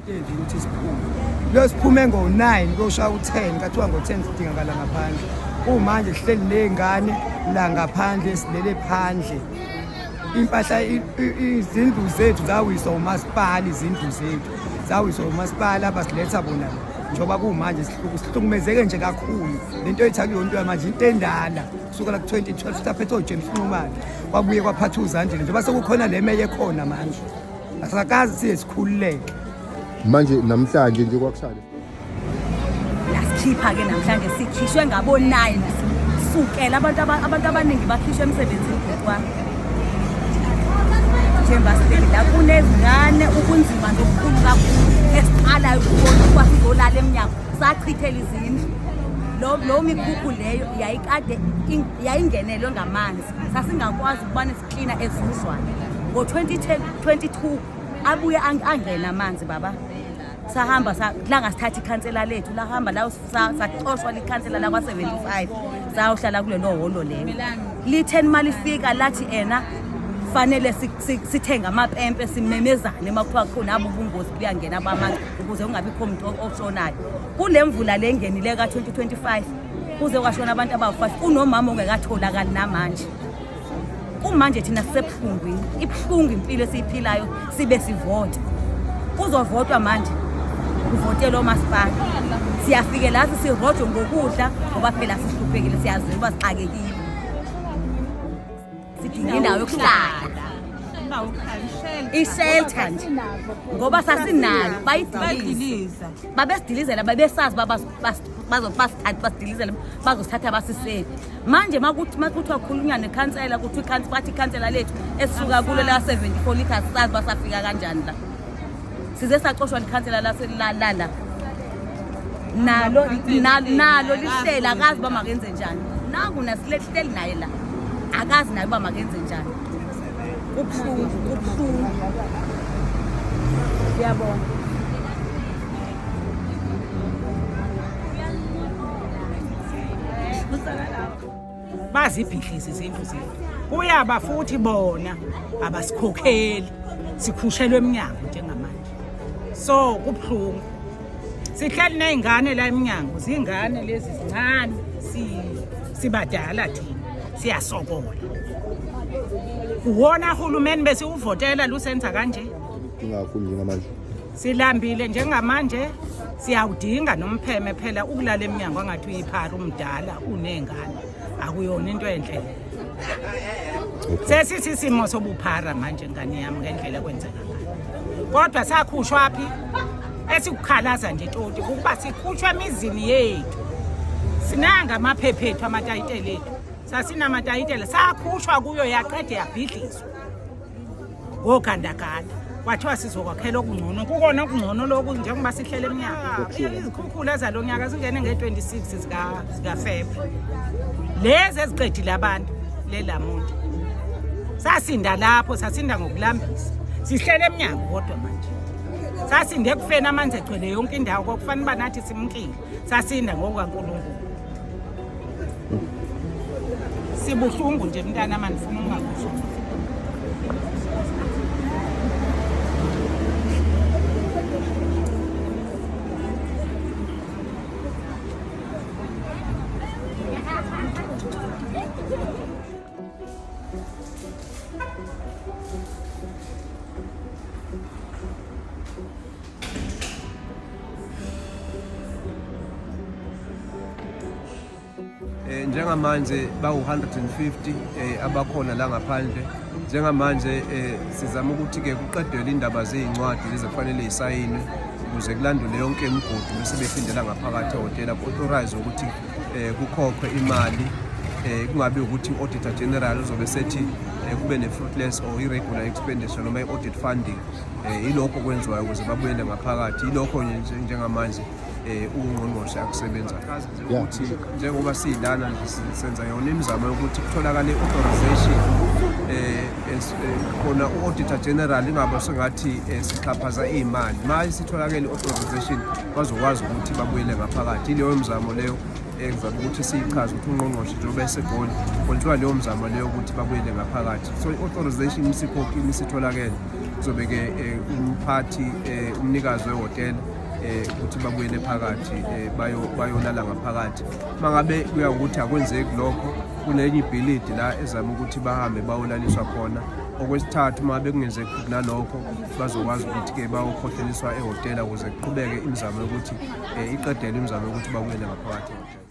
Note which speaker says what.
Speaker 1: Yethu ukuthi siphume lo siphume ngo-9 kuyoshaya u-10, kathiwa ngo-10 sidingakala ngaphandle. Kumanje sihleli ney'ngane la ngaphandle, silele phandle. Impahla, izindlu zethu zawiswa umasipala, izindlu zethu zawiswa umasipala, basiletha bona njengoba kumanje sihlukumezeke nje kakhulu. Lento yethu akuyonto yamanje, into endala kusukela ku-2012 sitaphethe oJames Nxumalo, kwabuye kwaphatha uZandile, njengoba sekukhona le meye khona manje asakazi siye sikhululeke.
Speaker 2: Manje namhlanje nje kwakushaya
Speaker 3: Lasikhipha ke namhlanje, sikhishwe ngabo 9, sukela abantu abaningi bakhishwe emsebenzini, bhuti wami. Njengoba sihleli la kunezingane, ubunzima nje obukhulu kakhulu esiqalayo ukubona ukuba sizolala emnyango. Sachithela izindlu, lo mikhukhu leyo yayikade yayingenelwe ngamanzi, sasingakwazi ukubane siklina ezuzwana. Ngo-2022 abuye angena amanzi, baba. Sahamba langasithatha ikhansela lethu, lahamba la, saxoshwa likhansela lakwa-75, sayohlala kulelo hholo lelo. Litheni uma lifika lathi ena fanele sithenge amapempe, simemezane uma kuthiwa khona abo ubungozi buyangena bamanzi, ukuze kungabikho muntu oshonayo kule mvula le ngenile ka-2025. Kuze kwashona abantu abawu-5, kunomama ongekatholakali namanje. Kumanje thina sisebuhlungwini, ibuhlungu impilo esiyiphilayo, sibe sivota. Kuzovotwa manje, kuvotelwa omasipala, siyafike la sirojwe ngokudla ngoba phela sihluphekile, siyaziwa uba sixakekile, sidinga indawo yokuhlala, ishelter nje, ngoba sasinayo bayidiliza. Babesidilizela babesazi uba basidilizele, bazosithatha basisephi. Manje makuthiwa khulunywa nekhansela, kuthiwa ikhansela, bathi ikhansela lethu esisuka kulo la 74 liters, sazi basafika kanjani la. Size sacoshwa likhansela laselala nalo nalo lihlela, akazi uba makenze njani. Nangu nasilehleli naye la, akazi naye uba makenze njani. Kubuhlungu, kubuhlungu. Siyabonga.
Speaker 4: Bazibhidliza izindlu zethu, kuyaba futhi bona abasikhokheli, sikhushelwe emnyango njengamanje. So kubuhlungu, sihleli ney'ngane la emnyango, zingane lezi zincane, sibadala thina siyasokola. Uwona hulumeni besiwuvotela lusenza kanje.
Speaker 2: Dinga kakhulu njengamanje.
Speaker 4: Silambile njengamanje, siyawudinga nompheme phela. Ukulala emnyango angathi uyiphara, umdala uney'ngane, akuyona into enhle. Sesithi isimo sobuphara manje, ngane yami, ngendlela ekwenzeka ngayo. Kodwa sakhushwa phi? Esikukhalaza nje toti ukuba sikhutshwe emizini yethu, sinanga amaphepha ethu, amatayitela ethu, sasinamatayitela, sakhutshwa kuyo, yaqede yabhidlizwa ngogandaganda, kwathiwa sizokwakhela okungcono. Kukona okungcono lokhu njengoba sihlele emnyango? Izikhukhula zalo nyaka zingene nge-26 zikaFebruary, lezi eziqedile abantu lelamuntu. Sasinda lapho, sasinda ngokulambisa, sihlele emnyango, kodwa manje sasinde ekufeni, amanzi egcwele yonke indawo, kwakufanele uba nathi simkile. Sasinda ngokukaNkulunkulu. Sibuhlungu nje, mntana, mandifuna ungakusho.
Speaker 5: Njengamanje bawu-150 abakhona la ngaphandle njengamanje. Sizama ukuthi ke kuqedelwe indaba zezincwadi lezi kufanele zisayinwe ukuze kulandule yonke imigudu, bese bephindela ngaphakathi ehhotela, ku-authorize ukuthi kukhokhwe imali, kungabi ukuthi i-auditor general uzobe sethi kube ne-fruitless or irregular expenditure noma i-audit funding. Yilokho kwenziwayo ukuze babuyele ngaphakathi. Yilokho nje njengamanje ungqongqoshe akusebenza ukuthi njengoba siyilana nje senza yona imizamo yokuthi kutholakale i-authorization khona u-auditor general ingabe sengathi sixhaphaza iy'mali. Ma isitholakele i-authorization, bazokwazi ukuthi babuyele ngaphakathi. Ileyo mzamo leyo engizama ukuthi siyichaze, ukuthi ungqongqoshe njengoba eseGoli kwenziwa leyo mzamo leyo ukuthi babuyele ngaphakathi. So i-authorization isitholakele. Kuzobe-ke umphathi umnikazi wehhotela ukuthi babuyele phakathi bayolala ngaphakathi. Mangabe kuya ukuthi akwenzeki lokho, kunenye ibhilidi la ezama ukuthi bahambe bayolaliswa khona. Okwesithathu, uma bekungenzeki futhi nalokho, bazokwazi ukuthi-ke bayokhohleliswa ehhotela ukuze kuqhubeke imizamo yokuthi iqedele imizamo yokuthi babuyele ngaphakathi ehhotela.